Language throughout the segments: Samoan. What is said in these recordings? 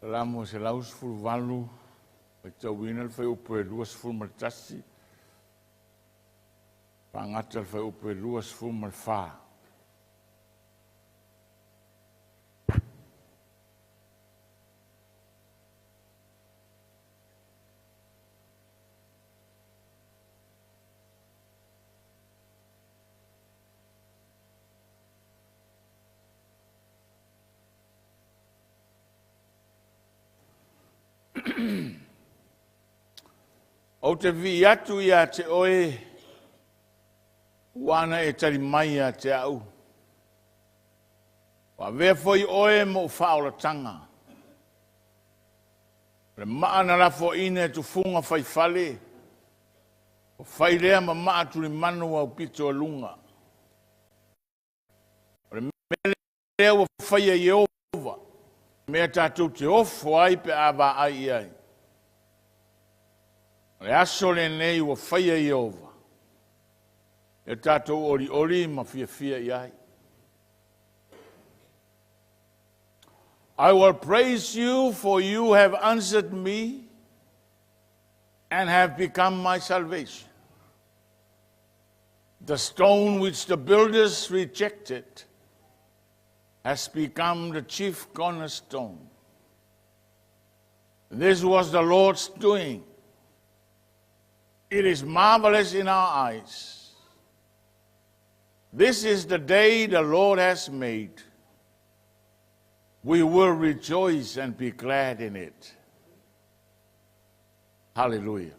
Salamo e 118, faitauina le fuaiupu e 21, faagata le fuaiupu e 24. Ou te vivii atu ia te oe, ua na e tali mai ia te au. Ua avea foi oe ma ou faaolataga. O le maa na lafoaina e tufuga faifale, ua fai lea ma maa tulimanu aupito i luga. O le mea lea ua faia Ieova, mea tatou te ofo ai pe a vaai i ai. O le aso lenei ua faia Ieova, e tatou olioli ma fiafia i ai. I will praise you, for you have answered me and have become my salvation. The stone which the builders rejected has become the chief cornerstone. This was the Lord's doing. It is marvelous in our eyes. This is the day the Lord has made. We will rejoice and be glad in it. Hallelujah.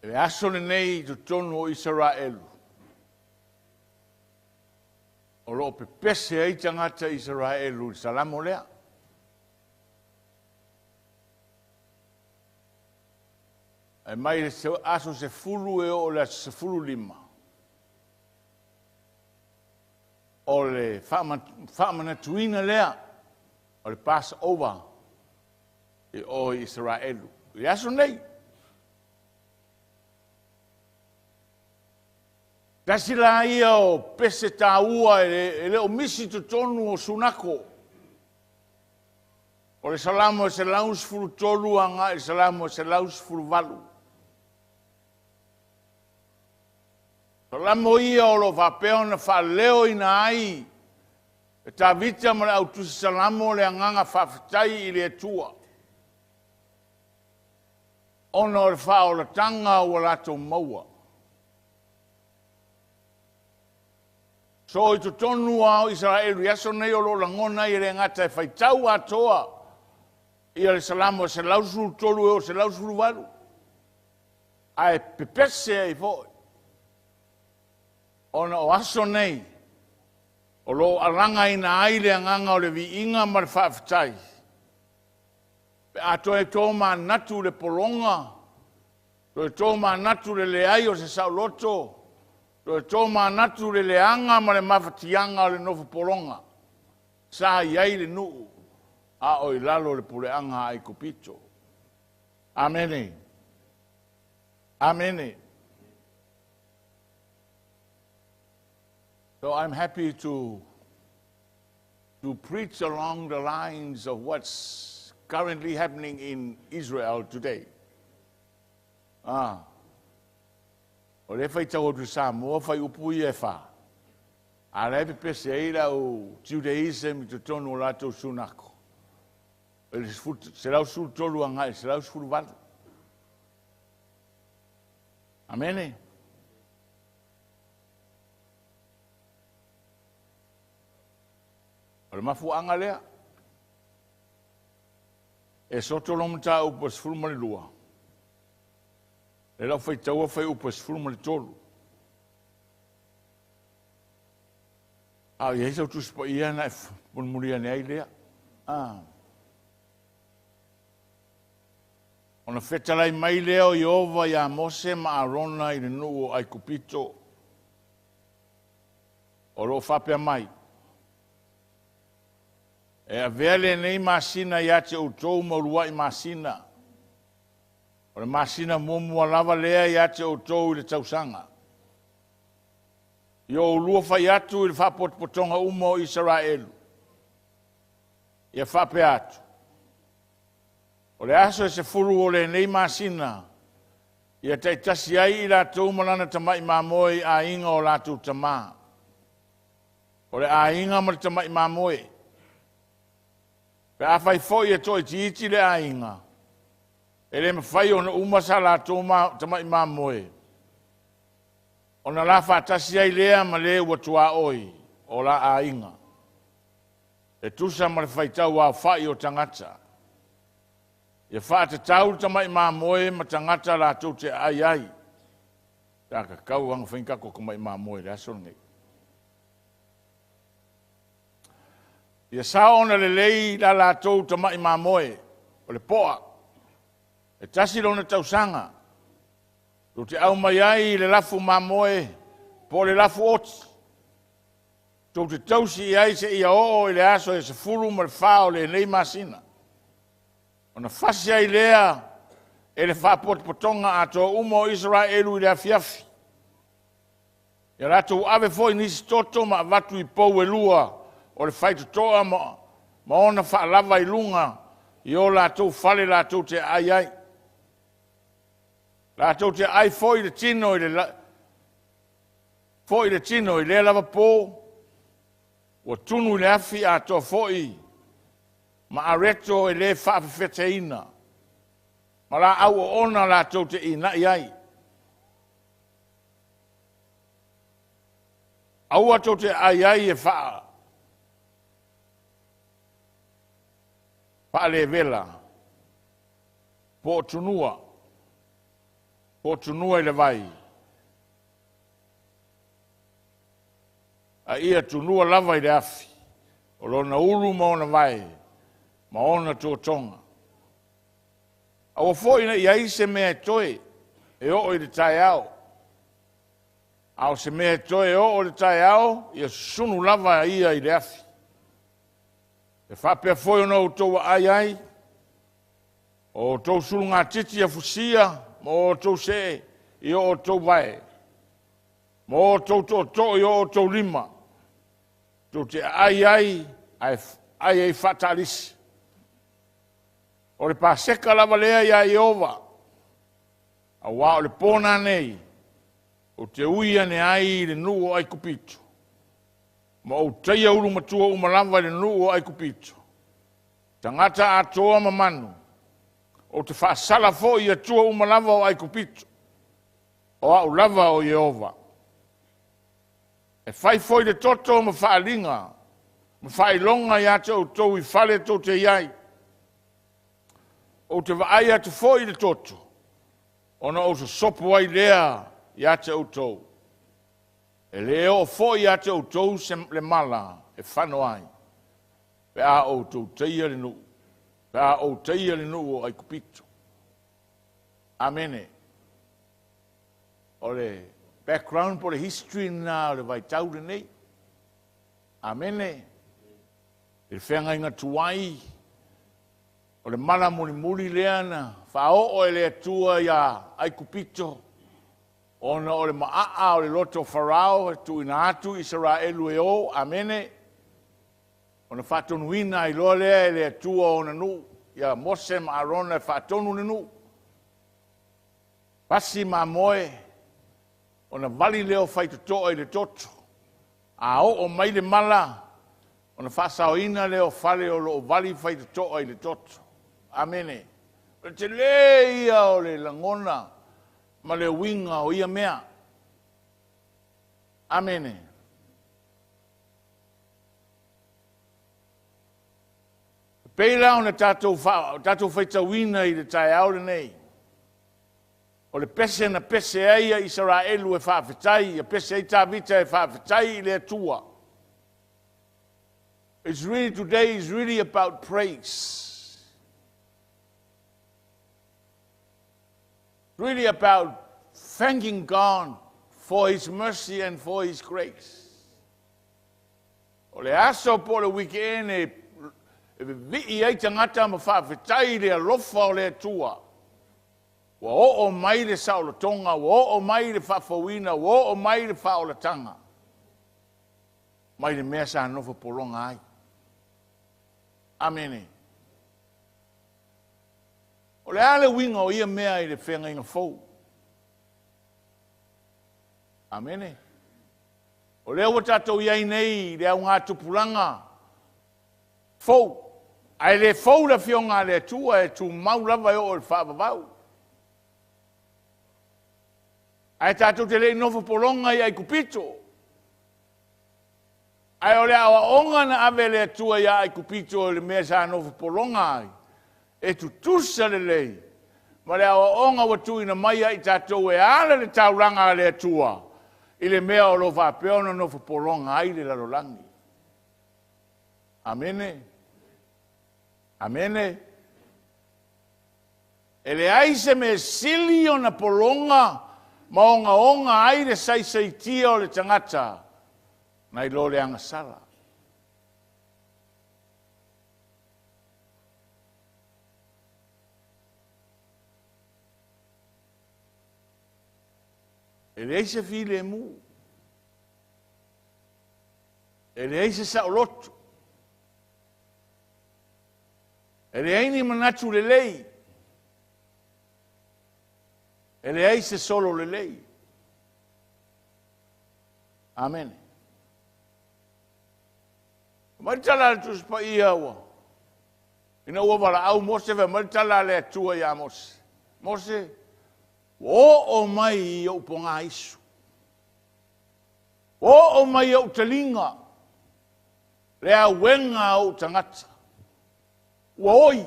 Le aso lenei i totonu o Isaraelu, o loo pepese ai tagata Isaraelu i le Salamo lea. Ae mai le aso 10 e oo le aso 15, o le faamanatuina lea o le Passover i o i Isaraelu. I aso nei. Tasi la ia o pese taua e le o misi totonu o sunako. O le Salamo e 113 agai le Salamo e 118. Salamo ia o lo faapea ona faaleoina ai e Tavita ma le autusi Salamo le agaga faafetai i le Atua, ona o le faaolataga ua latou maua. So i totonu a o Isaraelu i aso nei o lo o lagona ai e le gata e faitau atoa ia le Salamo e 113 e oo 118, ae pepese ai foi, ona o aso nei o lo o alagaina ai le agaga o le viiga ma le faafetai, pe a toe tomanatu le pologa, toe tomanatu le leai o se saoloto, toe tomanatu le leaga ma le mafatiaga o le nofo pologa sa i ai le nuu a o i lalo o le puleaga a Aikupito. Amene. Amene. So I'm happy to preach along the lines of what's currently happening in Israel today. O le faitau atu Samoa fai upu ia e fa. A le pepese ai lau Judaism i totonu o latou sunako. E le 113 agai 118. Amene. O le mafuaaga lea, e soto lo mataupu e 12, e lau faitaua fai upu e 13. A o iai sau tusi paia na e mulimuli ane ai lea. Ona fetalai mai lea o Ieova ia Mose ma Arona i le nuu o Aikupito, o loo faapea mai, e avea lenei masina ia te outou ma uluai masina, o le masina muamua lava lea ia te outou i le tausaga. Ia oulua fai atu i le faapotopotoga uma o Isaraelu, ia faapea atu, o le aso e 10 o lenei masina, ia taitasi ai i latou ma lana tamai mamoe i aiga o latou tamā. O le aiga ma le tamai mamoe. Pe afai foi e toaitiiti le aiga, e le mafai ona uma sa latou tamai mamoe, ona la faatasi ai lea ma le ua tuaoi o la aiga, e tusa ma le faitau aofai o tagata. Ia faatatau le tamai mamoe ma tagata latou te aai ai. Pe a tatau lava ona fai ni tatou tamai mamoe i le aso lenei. Ia sao ona lelei la latou tamai mamoe, o le poa, e 1 lona tausaga, tou te aumai ai le lafu mamoe po o le lafu oti, tou te tausi i ai seia oo i le aso e 14 o lenei masina. Ona fasi ai lea e le faapotopotoga atoa uma o Isaraelu i le afiafi. Ia latou ave foi nisi toto ma avatu i pou e 2 o le faitotoa ma ona faalava i luga i o latou fale latou te aai ai. Latou te aai foi le tino i lea lava po, ua tunu i le afi atoa foi ma areto e le faafefeteina, ma laau oona latou te inai ai. Aua tou te aai ai e faalevela po o tunua i le vai, a ia tunua lava i le afi, o lona ulu ma ona vae ma ona totoga. Aua foi ne i i ai se mea e toe e oo i le taeao, a o se mea e toe e oo i le taeao, ia susunu lava ia i le afi. E faapea foi ona outou aai ai, o outou sulugatiti afusia ma outou see i o outou vae, ma outou tootoo i o outou lima, tou te aai ai ae aai ai faatalisi. O le Paseka lava lea ia Ieova, aua o le po nanei ou te ui ane ai i le nuu o Aikupito, ma ou taia ulumatua uma lava i le nuu o Aikupito, tagata atoa ma manu, ou te faasala foi i Atua uma lava o Aikupito, o au lava o Ieova. E fai foi le toto ma faaaliga ma faailoga ia te outou i fale tou te i ai. Ou te vaai atu foi i le toto, ona ou sosopo ai lea ia te outou. E le oo foi ia te outou le mala e fano ai, pe a ou taia le nuu, pe a ou taia le nuu o Aikupito. Amene. O le background po o le history lena o le vaitau lenei. Amene. I le feagaiga tuai, o le mala mulimuli lea na faaoo e le Atua ia Aikupito, ona o le maaa o le loto o Farao e tuuina atu Isaraelu e o. Amene. Ona faatonuina ai loa lea e le Atua ona nuu, ia Mose ma Arona e faatonu le nuu. Pasi mamoe, ona vali lea o faitotoa i le toto. A oo mai le mala, ona faasaoina lea o fale o lo o vali faitotoa i le toto. Amene. O le tele ia o le lagona ma le uiga o ia mea. Amene. E pei la ona tatou faitauina i le taeao lenei, o le pese na pese ai ia Isaraelu e faafetai, ia pese ai Tavita e faafetai i le Atua. It's really, today is really about praise. Really about thanking God for His mercy and for His grace. O le aso po o le weekend e vivii ai tagata ma faafetai i le alofa o le Atua. Ua oo mai le saolotoga, ua oo mai le faafouina, ua oo mai le faaolataga. mai le mea sa nofo pologa ai. Amene. O le a le uiga o ia mea i le feagaiga fou? Amene. O lea ua tatou i ai nei i le augatupulaga fou. Ae le fou le afioga a le Atua, e tumau lava e oo i le faavavau. Ae tatou te le i nofo pologa i Aikupito. Ae o le aoaoga na ave e le Atua ia Aikupito i le mea sa nofo pologa ai, e tutusa lelei ma le aoaoga ua tuuina mai ia i tatou e ala i le taulaga a le Atua i le mea o lo o faapea ona nofo pologa ai le lalolagi. Amene. Amene. E leai se mea sili ona pologa ma ogaoga ai le saisaitia o le tagata nai lo le agasala. E leai se filemu. E leai se saoloto. E leai ni manatu lelei. E leai se solo lelei. Amene. Mai le tala a le Tusi Paia ua ina ua valaau Mose, fai mai le tala a le Atua ia Mose. Mose, ua oo mai i ou pogaisu. Ua oo mai i ou taliga le auega a ou tagata. Ua oi.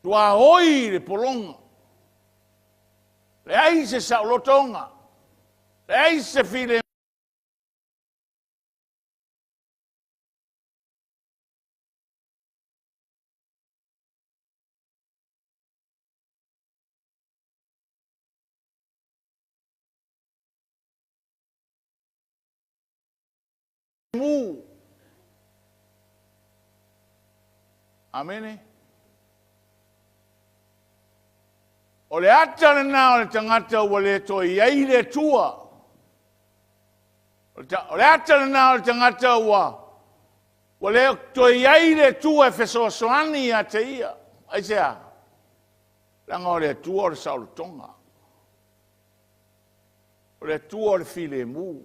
Tua oi le pologa. Leai se saolotoga. Leai se filemu. Amene. O le ata lena o le tagata ua le toe i ai le Atua. O le ata lena o le tagata ua le toe i ai le Atua e fesoasoani ia te ia. Aisea? Leaga o le Atua o le saolotoga. O le Atua o le filemu.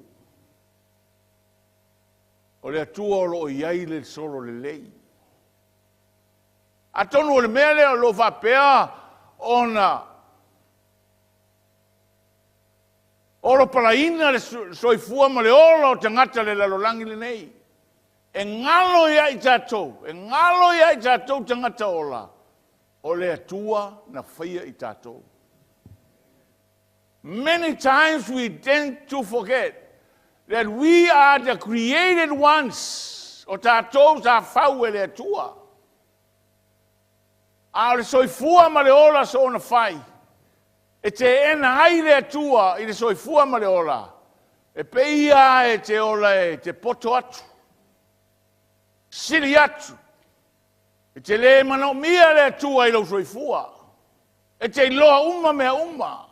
O le Atua o lo o i ai le solo lelei. Atonu o le mea lea o lo o faapea ona olopalaina le soifua ma le ola o tagata le lalolagi lenei. E galo ia i tatou, e galo ia i tatou tagata ola, o le Atua na faia i tatou. Many times we tend to forget that we are the created ones. O tatou sa fau e le Atua. A o le soifua ma le ola soona fai, e teena ai le Atua i le soifua ma le ola, e pei e te ola e te poto atu, sili atu, e te le manaomia le Atua i lou soifua, e te iloa uma mea uma.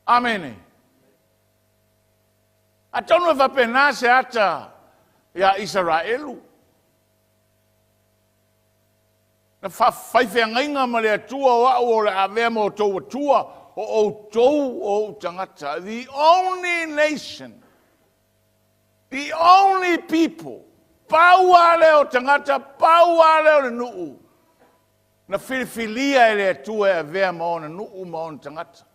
Amene. Atonu e faapena se ata ia Isaraelu. Na faafeagaiga ma le Atua, o au o le avea ma outou Atua, o outou o ou tagata. The only nation, the only people, pau lava lea o tagata, pau lava lea o le nuu, na filifilia e le Atua e avea ma ona nuu ma ona tagata.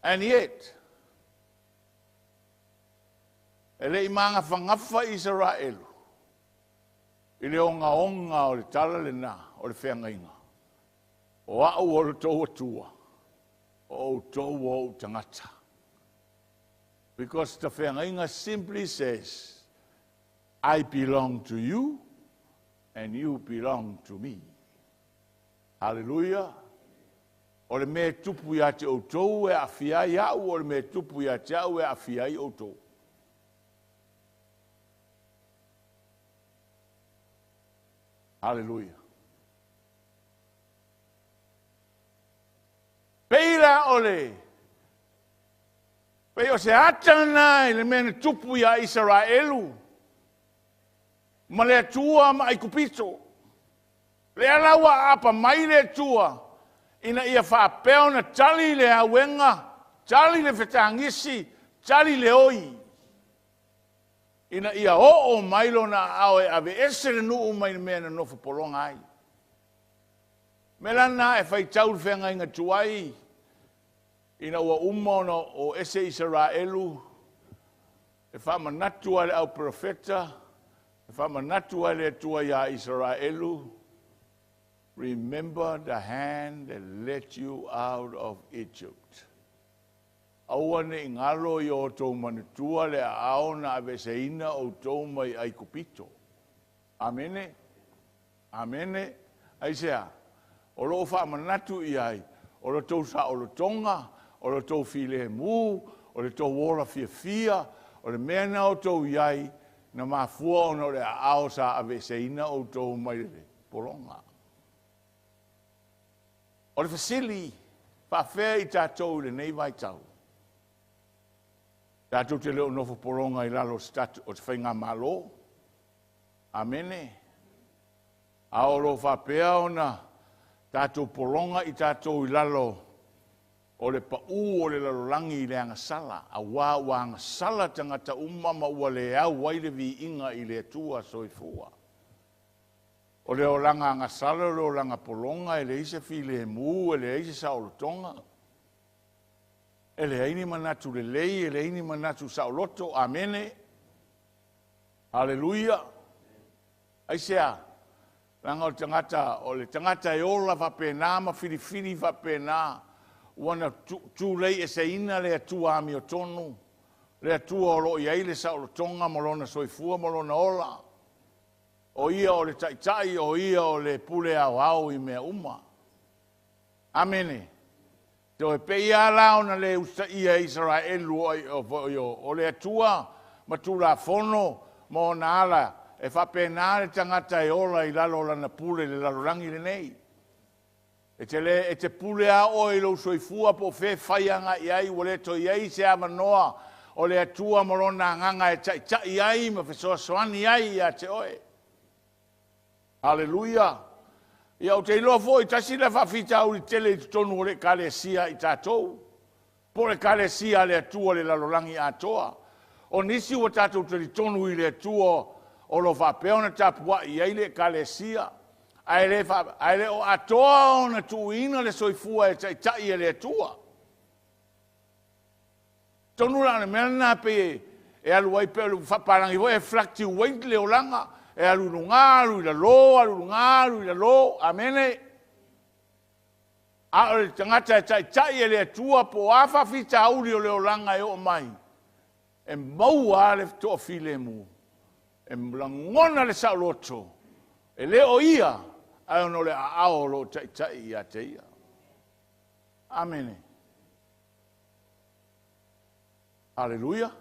And yet, e le i magafagafa Isaraelu i le ogaoga o le tala lena o le feagaiga. O au o le tou Atua, o outou o ou tagata. Because the feagaiga simply says, I belong to you and you belong to me. Hallelujah. O le mea e tupu ia te outou e aafia ai au, o le mea e tupu ia te au e aafia ai outou. Hallelujah. Pei la o le Pei o se ata lena i le mea na tupu iā Isaraelu ma le Atua ma Aikupito. Lea la ua aapa mai le Atua ina ia faapea ona tali le auega, tali le fetagisi, tali le oi, ina ia oo mai lona aao e aveese le nuu mai le mea na nofo pologa ai. O le mea la lena e faitau i le feagaiga tuai, ina ua uma ona o ese Isaraelu, e faamanatu lava e le au perofeta, e faamanatu lava e le Atua ia Isaraelu, remember the hand that led you out of Egypt. Aua ne i galo i o outou manatua le aao na aveeseina outou mai Aikupito. Amene? Amene? Aisea? O lo o faamanatu i ai, o le tou saolotoga, o le tou filemu, o le tou ola fiafia, o le mea na outou i ai, na mafua ona o le aao sa aveeseina outou mai le pologa. O le fesili, faafefea i tatou i lenei vaitau? Tatou te le o nofo pologa i lalo o se faigamalo. Amene. A o lo o faapea ona tatou pologa i tatou i lalo o le pau o le lalolagi i le agasala, auā ua agasala tagata uma ma ua le au ai le viiga i le Atua soifua. O le olaga agasala o le olaga pologa, e leai se filemu, e leai se saolotoga, e leai ni manatu lelei, e leai ni manatu saoloto. Amene. Haleluia. Aisea? Leaga o le tagata, o le tagata e ola faapena ma filifili faapena, ua na tulei eseina le Atua amiotonu, le Atua o lo o i ai le saolotoga ma lona soifua ma lona ola. O ia o le taitai, o ia o le pule aoao i mea uma. Amene. Toe pei lava la ona le usitaia e Isaraelu o le Atua ma Tulafono ma ona ala, e faapena le tagata e ola i lalo o lana pule i le lalolagi lenei. E te le e te pule lava oe i lou soifua po o fea e fai agai i ai, ua le toe i ai se avanoa o le Atua ma lona agaga e taitai ai ma fesoasoani ai ia te oe. Haleluia! Ia, ou te iloa foi, tasi lea faafitauli tele i totonu o le Ekalesia i tatou, po o le Ekalesia a le Atua o le lalolagi atoa. O nisi ua tatou talitonu i le Atua o lo o faapea ona tapuai i ai le Ekalesia, ae le o atoa ona tuuina le soifua e taitai e le Atua. Tonu la o le mea lena pei e alu ai, pei o le faapalagi foi e fluctuate le olaga, e alu i luga, alu i lalo, alu i luga, alu i lalo. Amene. A o le tagata e taitai e le Atua, po o a faafitauli o le olaga e oo mai, e maua lava le toafilemu, e lagona le saoloto, e le o ia, ae ona o le aao o lo o taitai ia te ia. Amene. Haleluia.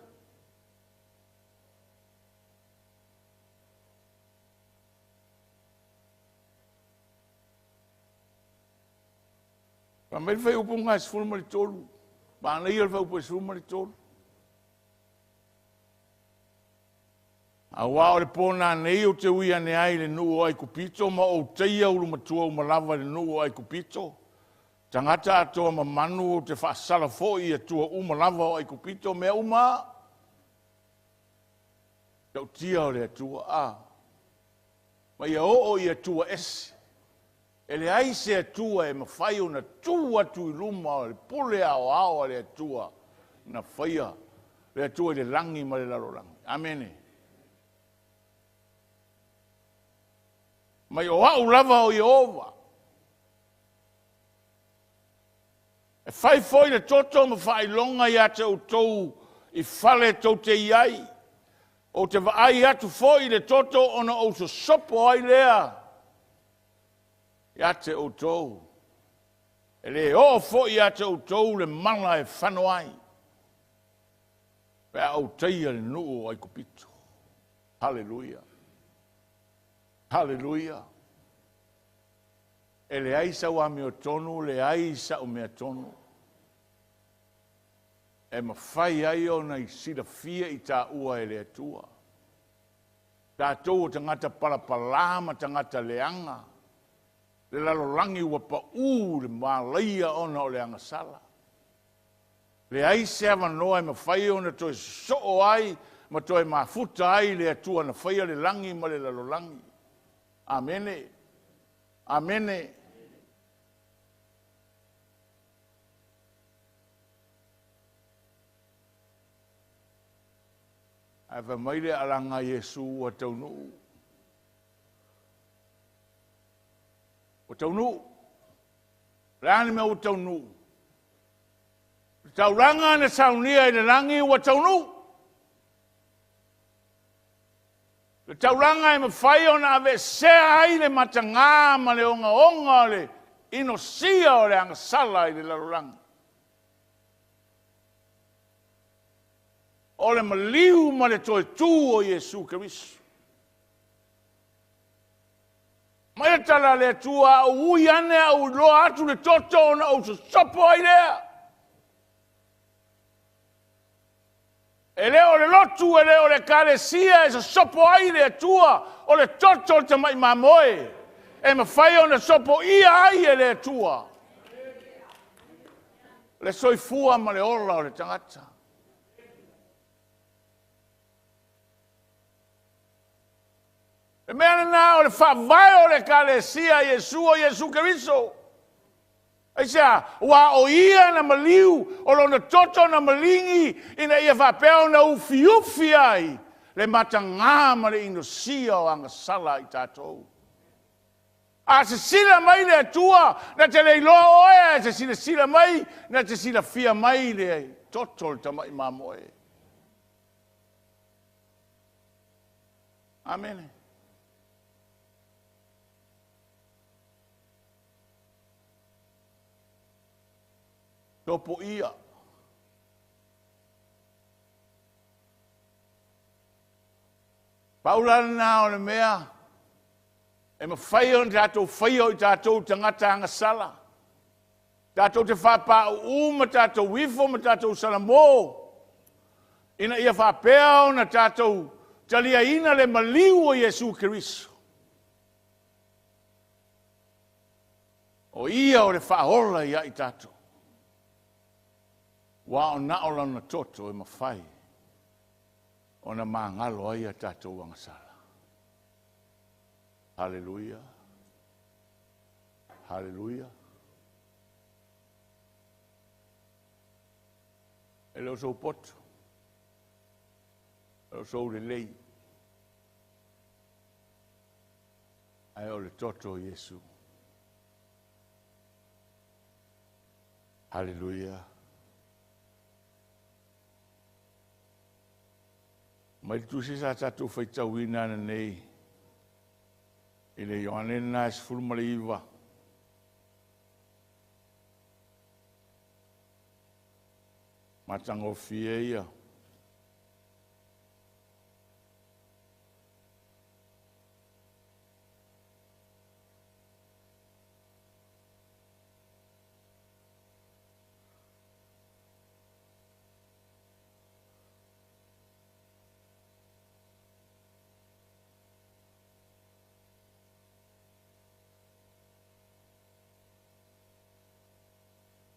Fai mai le fuaiupu 13. Manaia le fuaiupu 13. Auā o le pō nanei ou te ui ane ai i le nuu o Aikupito ma ou taia ulumatua uma lava i le nuu o Aikupito, tagata atoa ma manu, ou te faasala foi i atua uma lava o Aikupito, mea uma tautia o le Atua, a ma ia oo i Atua ese. E leai se Atua e mafai ona tu atu i luma o le pule aoao a le Atua na faia le Atua i le lagi ma le lalolagi. Amene. Mai o au lava o Ieova. E fai foi le toto ma faailoga ia te outou i fale tou te i ai. Ou te vaai atu foi i le toto ona ou sosopo ai lea ia te outou. E le oo foi ia te outou le mala e fano ai, pe a ou taia le nuu o Aikupito. Haleluia. Haleluia. E leai sau amiotonu, leai sau meatonu. E mafai ai ona i silafia i tāua e le Atua. Tatou o tagata palapalā ma tagata leaga, le lalolagi ua paū le malaia ona o le agasala. Leai se avanoa e mafai ona toe sosoo ai ma toe mafuta ai le Atua na faia le lagi ma le lalolagi. Amene. Amene. Ae fai mai le alaga a Iesu ua taunuu. Ua taunuu. O le a le mea ua taunuu? Le taulaga na saunia i le lagi ua taunuu. Le taulaga e mafai ona aveesea ai le matagā ma le ogaoga o le inosia o le agasala i le lalolagi. O le maliu ma le toe tū o Iesu Keriso. Mai le tala a le Atua, a ou ui ane a ou iloa atu le toto ona ou sosopo ai lea. E le o le lotu, e le o le ekalesia e sosopo ai le Atua, o le toto o le tamai mamoe e mafai ona sopoia ai e le Atua le soifua ma le ola o le tagata. Le mea lena o le faavae o le ekalesia a Iesu o Iesu Keriso. Aisea? Aua o ia na maliu, o lona toto na maligi ina ia faapea ona ufiufi ai le matagā ma le inosia o agasala a i tatou. A sisila mai le Atua, na te le iloa oe, ae se silasila mai, na te silafia mai le toto o le tamai mamoe. Amene. Topoia. Pau la lena o le mea e mafai ona tatou faia o i tatou tagata agasala. Tatou te faapāuu ma tatou ifo ma tatou salamō, ina ia faapea ona tatou taliaina le maliu o Iesu Keriso. O ia o le faaola ia i tatou. Ua o na o lana toto e mafai ona magalo ai a tatou agasala. Haleluia. Haleluia. E le o sou poto, e le o sou lelei, ae o le toto o Iesu. Haleluia. Mai le tusi sa tatou faitauina ananei i le Ioane lena e 19. Matagofie ia.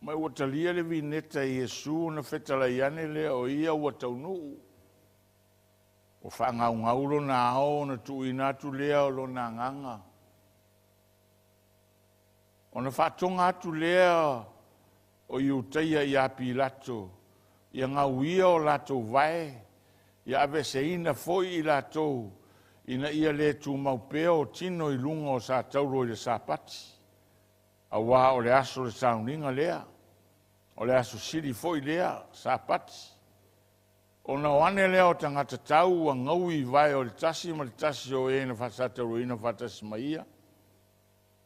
Mai ua talia le vineta e Iesu ona fetalai ane lea o ia ua taunuu. Ua faagaugau lona ao ona tuuina atu lea o lona agaga. Ona faatoga atu lea o Iutaia ia Pilato, ia gauia o latou vae, ia aveeseina foi i latou, ina ia le tumau pea o tino i luga o sa taulo i le Sapati. Auā o le aso o le sauniga lea, o le aso sili foi lea, Sapati. Ona o ane lea o tagata tau ua gaui i vae o le tasi ma le tasi o e na faasatauaina faatasi ma ia.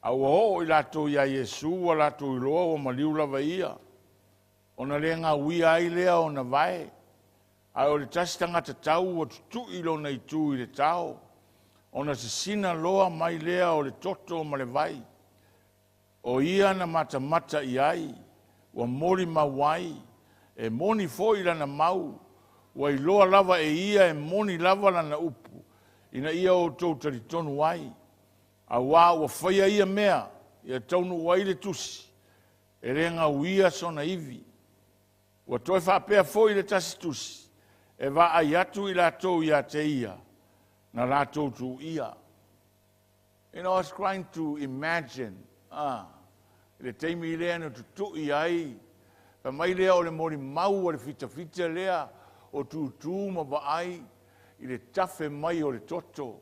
A ua oo i latou iā Iesu ua latou iloa ua maliu lava ia, ona le gauia ai lea ona vae. Ae o le tasi tagata tau ua tutui lona itu i le tao, ona sisina loa mai lea o le toto ma le vai. O ia na matamata i ai, ua molimau ai, E moni foi lana mau, ua iloa lava e ia e moni lava lana upu, ina ia outou talitonu ai. Auā ua faia ia mea, ia taunuu ai le tusi, e le gauia sona ivi. Ua toe faapea foi le tasi tusi, e vaai atu i latou ia te ia, na latou tuuia. I was trying to imagine, le taimi lea na tutui ai, fai mai lea o le molimau a le fitafita lea o tutū ma vaai i le tafe mai o le toto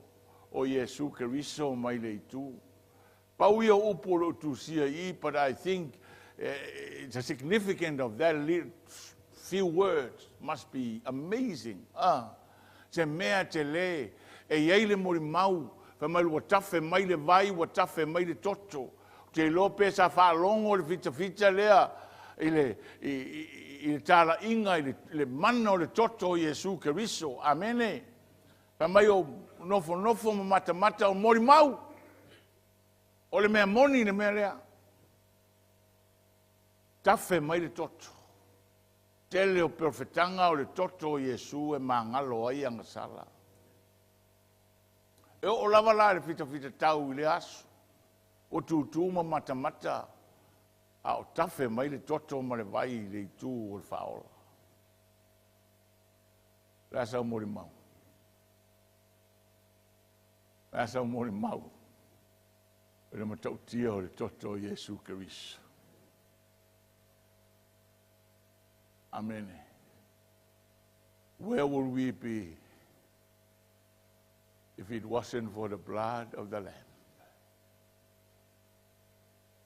o Iesu Keriso mai le itu. Pau ia o upu o lo o tusia i i, but I think the significance of that little few words must be amazing. Se mea tele, e i ai le molimau, fai mai ua tafe mai le vai, ua tafe mai le toto. Ou te iloa pe sa faalogo le fitafita lea i le talaiga i le mana o le toto o Iesu Keriso. Amene. Fai mai o nofonofo ma matamata o molimau. O le mea moni le mea lea. Tafe mai le toto. Tele o perofetaga o le toto o Iesu e magalo ai agasala. E oo lava la le fitafita tau i le aso. O tutū ma matamata a o tafe mai le toto ma le vai i le itu o le faaola. O le a sau molimau? O le a sau molimau? O le matautia o le toto o Iesu Keriso. Amene. Where would we be if it wasn't for the blood of the Lamb?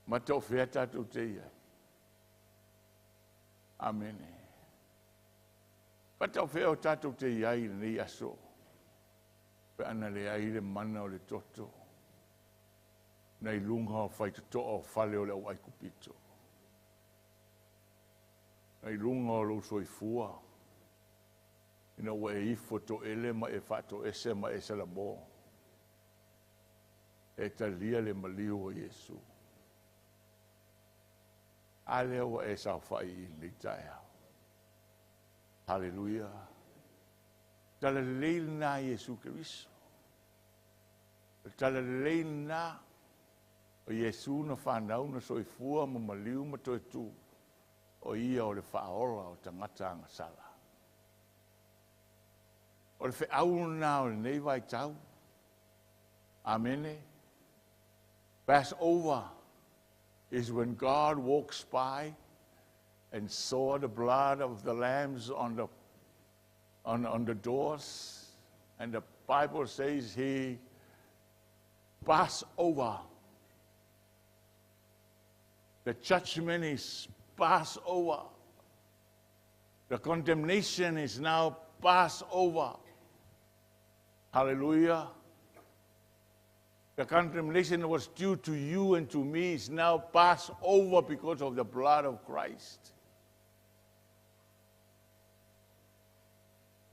Ma o fea tatou te i ai. Amene. Mata o fea o tatou te i ai i lenei aso. Pe ana leai le mana o le toto. Nai luga o faitotoa o fale o le au Aikupito. Nai luga o lou soifua. Ina ua e ifo toele ma e faatoese ma e salamo. E talia le maliu o Iesu. A lea ua e saofai i lenei taeao. Haleluia. Tala lelei lena Iesu Keriso. O le tala lelei lena o Iesu na whanau na soifua ma maliu ma toe tū. O ia o le faaola o tagata agasala. O le feau lena o lenei vaitau. Amene. Passover is when God walks by and saw the blood of the lambs on the doors. And the Bible says he passed over. The judgment is passed over. The condemnation is now passed over. Hallelujah. The condemnation that was due to you and to me is now passed over because of the blood of Christ.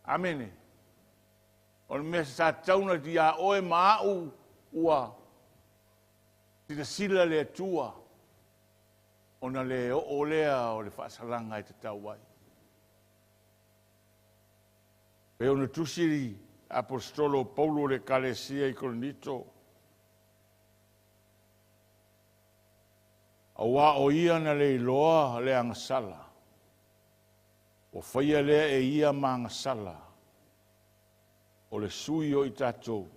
Amene. O le mea sa tauna ia oe ma au ua silasila le Atua ona le oo lea o le faasalaga e tatau ai. E ona tusi apostolo Paulo le Ekalesia i Korinito. Auā o ia na le iloa le agasala. Ua faia lea e ia ma agasala. O le sui o i tatou.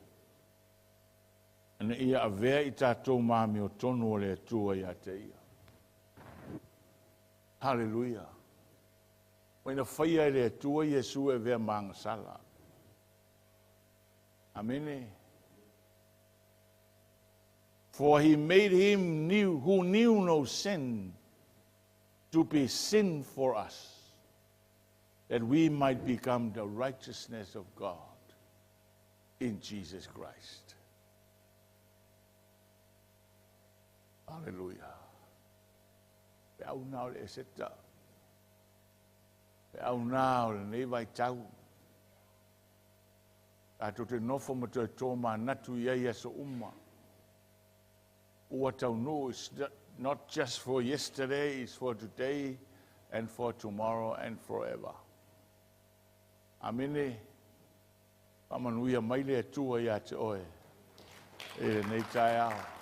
Ina ia avea i tatou ma amiotonu o le Atua ia te ia. Haleluia. Ua ina faia e le Atua Iesu e avea ma agasala. Amene. For he made him new, who knew no sin, to be sin for us, that we might become the righteousness of God in Jesus Christ. Hallelujah. Pe au nā o le eseta. Pe au nā o le nei vaitau. Tatou te nofo ma toe tō manatu i ai aso uma. Ua taunuu is not just for yesterday, it's for today and for tomorrow and forever. Amene. Faamanuia mai le Atua ia te oe i lenei taeao.